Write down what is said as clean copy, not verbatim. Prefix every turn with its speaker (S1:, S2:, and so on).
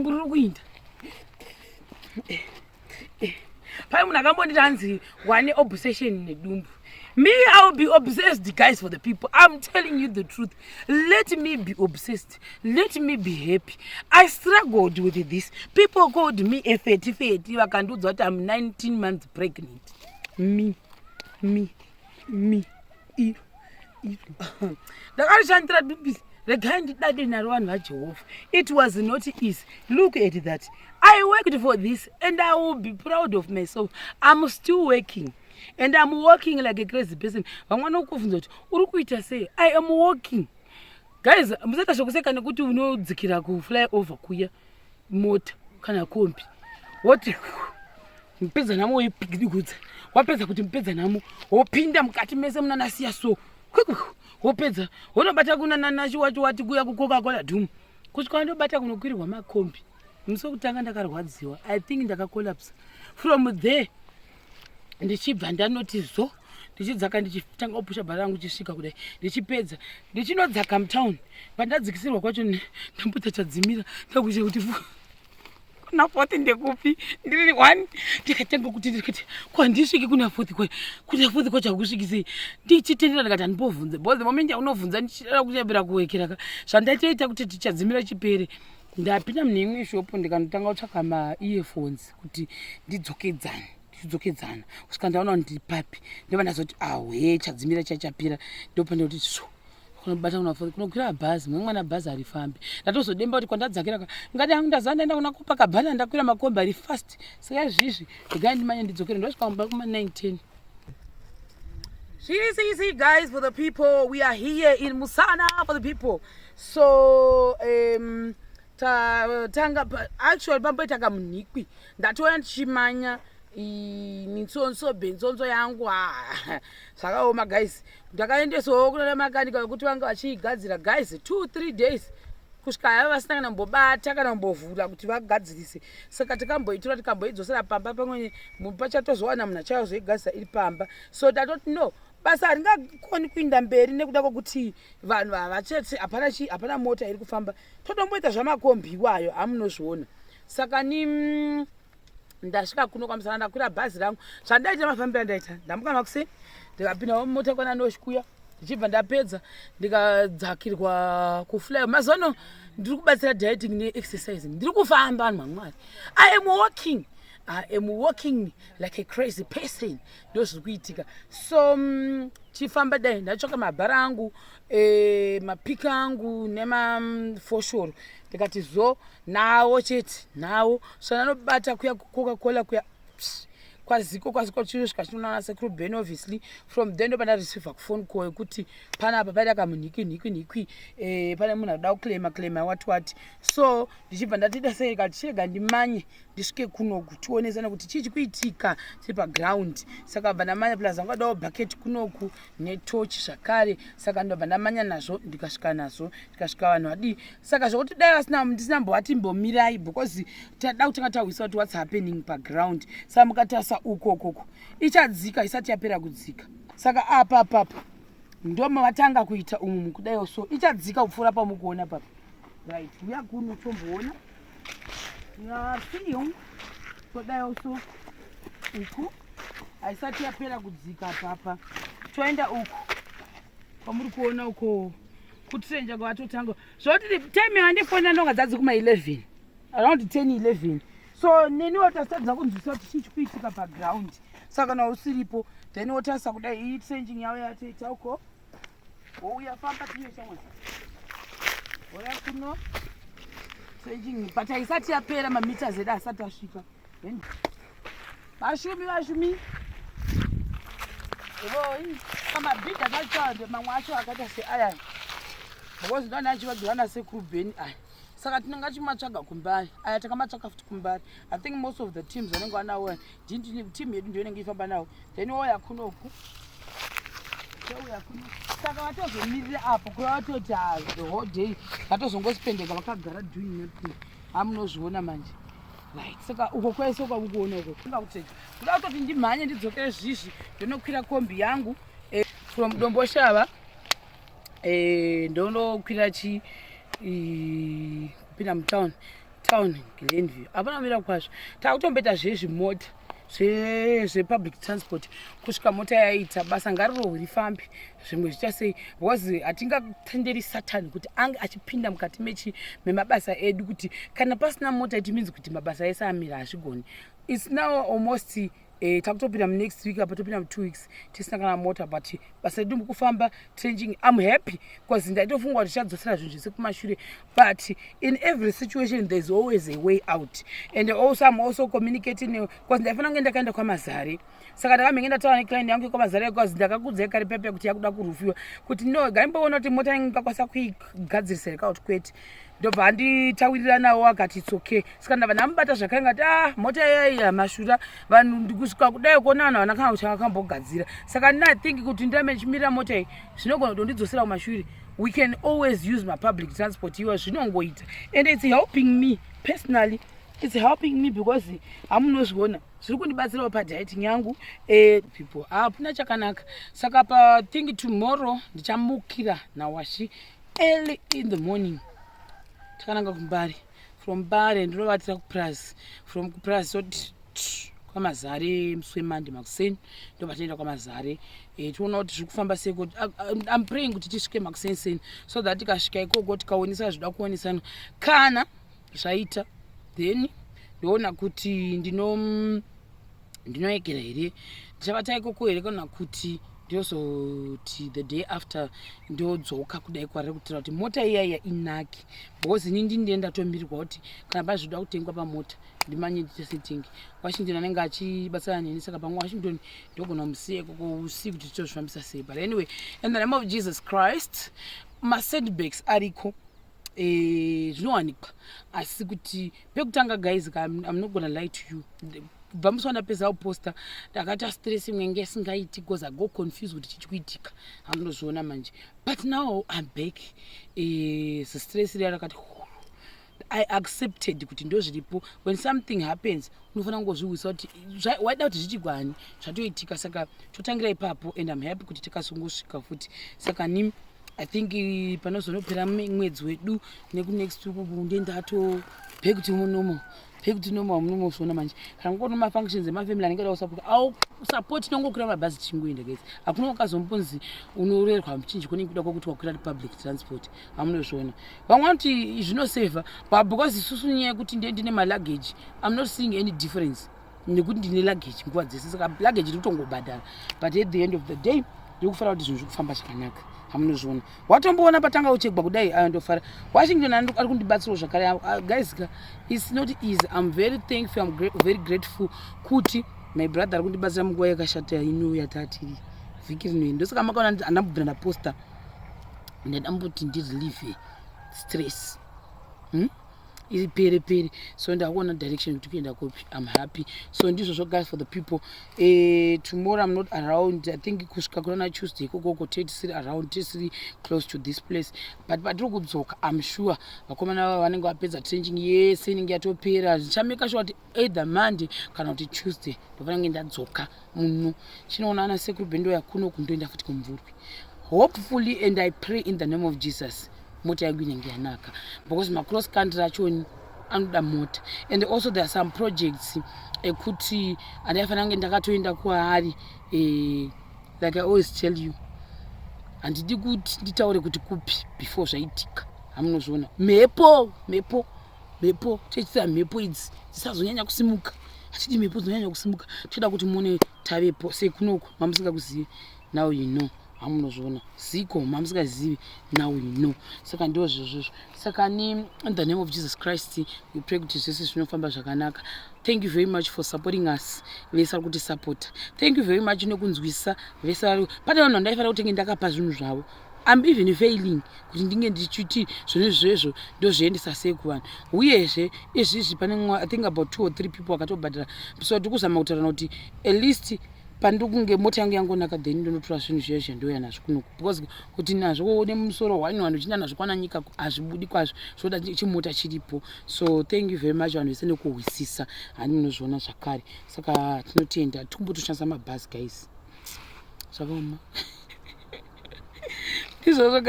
S1: Dumbu riri kuinda. Pane munhu akambonditi hanzi wane obsession nedumbu. Me, I will be obsessed, guys, for the people. I'm telling you the truth. Let me be obsessed. Let me be happy. I struggled with this. People called me a feti feti. Vakandiudza kuti I'm 19 months pregnant. Me, me, me. Iro, iro. Ndakarishandira dumbu regai ndidade naro vanhu vaJehovha. It was not easy. Look at that. I worked for this and I will be proud of myself. I'm still working. And I'm walking like a crazy person. Vamwe vanokubvunza kuti uri kuita sei? I am walking. Guys, musaita zvokuseka nekuti unodzikira kufly over kuya mota kana kombi. Woti mupedza nhamo woipigidza. Wapedza kuti mupedza nhamo wopinda mukati mese munanasiya so. Wopedza wonobata kunana chiwati wati kuya kuCoca-Cola dhoom. Kusvika wandobata kunokwirirwa makombi. Musi wekutanga ndakarwadziwa. I think ndakacollapse. From there ndichibva ndanoti zo ndichidzaka ndichitanga kupusha bhara rangu chisvika kudai ndichipedza ndichinodzaka mutown pandadzikisirwa kwacho ndambota chadzimira ndakuita kuti kuna fourth ndekupi ndiri one ndikatanga kuti ndikati kwandisviki kuna fourth kwa kuna fourth kwacho hakusvikisei ndichitendera ndikati handibovhunze because the moment yaunovhunza ndichidara kuchapera kuwekera ka zvandaitoita kuti tichadzimira chipere ndapinda mune imwe shopu ndikanotanga kutsvaka maearphones kuti ndidzokedzane ndichidzokedzana kusvika ndaona kuti ndiri papi ndobva ndazoti ahwe chadzimira chachapera ndopanda kuti so kunobata kuna kunokwira bhazi mwe mwana bhazi harifambi ndatozodemba kuti kwandadzakira ngati hangu ndaziva ndaenda kuna Copacabana ndakwira makombi ari fast saka izvizvi regai ndimanye ndidzokere ndosvika kumba kuma 9:10. Zviri guys, for the people, we are here in Musana for the people. So tanga actually pamboita kamunhikwi ndatouya ndichimanya mitsonso bhenzonzo yangu. Zvakaoma guys, ndakaendesawo kuna makanika vekuti vanga vachiigadzira guys 2 3 days kusvika hava vasina kana kumbobata kana kumbovhura kuti vagadzirise. Saka tikamboitora tikamboidzosera pamba pamwe pachatozowana munhu achazoigadzisa iri pamba. So tatoti no, basa haringakoni kuinda mberi nekuda kwokuti vanhu havachete, hapana chi hapana mota iri kufamba, totomboita zvamakombi iwayo hamunozviona. Saka ni ndasvika kuno kwaMusana, ndakwira bhazi rangu. Zvandaita mafambiro andaita, ndamuka makuseni ndikapindawo mumota kwana noshikuya ndichibva ndapedza ndikadzakirwa kufly. Mazuva ano ndiri kubatsira dieting neexercising, ndiri kufamba vanhu vamwari. I am walking, I am walking like a crazy person. Ndo zviri kuitika. So chifamba dai ndatsvaka mabhara angu, mapiki angu nemafoshoro ndikati zo nawo chete nawo. So ndanobata kuya Coca-Cola kuya kwaziko kwaziko chinosvika chinoona sekuru Ben. Obviously from there ndopa ndareceiva kuphone call yekuti panapa paita kamunhikwi nhikwi nhikwi, pane munhu anoda kuclaima claima wati wati. So ndichibva ndatida sei kati chirega ndimanye ndisvike kunoku tionesane kuti chii chikuitika tiri paground. Saka bva ndamanya, plus angadawo bhaketi kunoku netochi zvakare. Saka ndobva ndamanya nazvo ndikasvika nazvo ndikasvika vanhu vadii. Saka zvokuti dai vasina ndisina mbovati mbomirai because tada kutanga tahwisa kuti what's happening paground. Saka mukatarisa uko ukoko ichadzika isati yapera kudzika. Saka apa apapa ndomavatanga kuita umu mukudaiwo, so ichadzika kupfuura pamukuona papa. Right, uya kuno tomboona yasiyo todaiwo. So uku haisati yapera kudzika papa, toenda uku kwamuri kuona uko kutrenja kwavatotanga zvoti time yandifonera ndonga dzadzi kuma11, around 10 11. So neniwo tasitadza kunzwisa kuti chii chikuitika paground. Saka kana usiripo then wotarisa kudai iyi trenching yavo yatoita uko wouya famba tiye shamwari oya kuno trenching, but haisati yapera, mameters edu asati asvika. Then vashumi vashumi voi pamabhidha akachawande mamwe acho akaita seaya because ndani achivagirwa nasekuru Ben aya. Saka tinenge tichimatsvaga kumbari aya, takamatsvaka futi kumbari. I think most of the teams vanenge vanawo, team yedu ndio inenge ifamba nawo. Then woya kunoku, touya kuno. Saka vatozomirira apo kuva vatoti the whole day vatozongospendeka vakagara doing nothing hamunozviona manje. Right, saka uko kwese kwamukuona uko kungakuteja kuda kutoti ndimhanye ndidzokere zvizvi ndonokwira kombi yangu from Domboshava, ndonokwira chi kupinda mutown. Town, Glenview, hapana kumira kwazvo. Takutomboita zvezvimota zvepublic transport kusvika mota yaita basa. Ngarirohwe, rifambe, zvimwe zvicha sei, because hatingatenderi Satani kuti ange achipinda mukati mechi memabasa edu, kuti kana pasina mota it means kuti mabasa ese amira. Hazvigoni. It's now almost takutopinda munext week apa, topinda mu2 weeks tisina kana mota, but basa redu mukufamba, trenching. I'm happy because ndaitofunga kuti tichadzosera zvinhu zvese kumashure, but in every situation there's always a way out. And also I'm also communicating because ndaifanira kunge ndakaenda kwaMazare, saka ndakamhenge ndataura neclient yangu yekwamazare, because ndakakudzai kare pepe kuti yakuda kurufiwa, kuti no, gaimboona kuti mota yangu ngakwanisa kuigadzirisa here kana kuti kwete. Ndobva anditawirira nawo, akati it's okay. Saka ndabva ndamubata zvakare, ngati, "Ah, mota iyai mashura vanhu." Ndikusvika kudai kuona vanhu havana kana kuti vakambogadzira. Saka ndina think kuti ndirambe ndichimirira mota iyi zvinogona kutondidzosera kumashure. We can always use mapublic transport iwa, zvinongoita, and it's helping me personally. It's helping me because hamunozviona, zviri kundibatsirawo padieting yangu. People, hapuna chakanaka. Saka pathink tomorrow ndichamukira naWashi early in the morning, takananga kuMbare. From Mbare ndinovatira kupras, from kupras toti kwaMazare musi weMonday makuseni. Ndobva toenda kwaMazare, tiona kuti zviri kufamba sei. I'm praying kuti tisvike makuseniseni so that tikasvika ikoko tikaonesa zvida kuonesana. Kana zvaita, then ndoona kuti ndinoegera here, ndichavata ikoko here, kana kuti ndozoti the day after ndodzoka kudai kwariri, kutira kuti mota iyaiya inake, because ini ndinde ndatomirirwa kuti kana pazvida kutengwa pamota ndimanye nditesetingi. Washington anenge achibatsana neni, saka pamwe Washington ndogona kumusiya ikoko usiku kuti titozvifambisa sei. But anyway, in the name of Jesus Christ, masetbacks ariko, zvinowanikwa, asi kuti pekutanga, guys, I'm not gonna lie to you, kubva musi wandapedza kuposta ndakaita stress imwe inge isingaiti, because I go confused kuti chichi kuitika, handinozviona manje. But now I'm back. Stress riya rakati, I accepted kuti ndo zviripo. When something happens, unofanira kungozviwisa kuti waida kuti zvichigwani, zvatoitika, saka totangira ipapo. And I'm happy kuti tikazongosvika futi. Saka ni I think panozonopera mwedzi wedu nekunext week ndendato back to normal, back to normal. Munomozviona manje, kana ngori mafunctions emafamily anenge ada kusapota, au support, inongokwira mabhazi tichingoenda. Guys, hakuna wakazombonzi unorerwa muchinjiko nekuda kwekuti wakwira public transport. Hamunozviona, vamwe vanoti zvinosevha, but because isusu nyaya yekuti ndiye ndine maluggage, I'm not seeing any difference nekuti ndine luggage nguva dzese, saka luggage iri kutongobhadhara. But at the end of the day, ndiri kufanira kuti zvinhu zviri kufamba zvakanaka. Hamunozviona, watomboona patanga uchegwa kudai, ayo ndofara. Washington ari kundibatsirawo zvakare. Guys ka, it's not easy. I'm very thankful, I'm very grateful kuti my brother ari kundibatsira munguva yakashata ino yatatiri vhiki rino. Ndosaka makaona handambobvira ndaposta, ndadamboti ndirelieve stress, Iri pere pere, so ndakuona direction kuti kuenda kupi. I'm happy. So ndizvozvo, guys, for the people. Tomorrow I'm not around. I think kusvika kunana Tuesday ikokoko tetisiri around, tisiri close to this place, but patiri kudzoka, I'm sure vakomana vava vanenge vapedza trenching yese, inenge yatopera. Zvichameka sure kuti either Monday kana kuti Tuesday ndofanange ndadzoka muno. Chinoona ana sekuru Bendo yakuno kundoenda futi kuMvurwi, hopefully, and I pray in the name of Jesus mota yangu inenge yanaka, because macross country achoni anoda mota. And also there are some projects ekuti handaifanira kunge ndakatoenda kwaari. Like I always tell you, handidi kuti nditaure kuti kupi before zvaitika. Hamunozviona, mhepo, mhepo, mhepo, tichitira mhepo idzi dzisazonyanya kusimuka. Hatidi mhepo dzinonyanya kusimuka, toda kuti muone tavepo sekunoku. Mamusingakuzivi, now you know. Hamunozviona ziko, mamusingazivi, now you know. Saka ndo zvozvozvo. Saka ni in the name of Jesus Christ we pray kuti zvese zvinofamba zvakanaka. Thank you very much for supporting us, vese vari kutisapota. Thank you very much nekunzwisa vese vari pane. Vanhu vandaifanira kutenge ndakapa zvinhu zvavo, I'm even failing kuti ndinge ndichiti zvinhu izvezvo ndozviendesa sei kuvanhu. Uyezve izvizvi pane, I think, about two or three people vakatobhadhara, so tiri kuzama kutaurana kuti at least pandiri kunge mota yangu yangonaka, then ndonotora zvinhu zviya zvandouya nazvo kunoku, because kuti nazvo nemusoro one vanhu uchinda nazvo kwana nyika hazvibudi kwazvo, zvoda chimota chiripo. So thank you very much, vanhu vese, nekuhwisisa. Hani munozviona zvakare. Saka tinotenda. Tikumbotoshandisa mabhazi, guys, zvakaoma, ndizvozvo.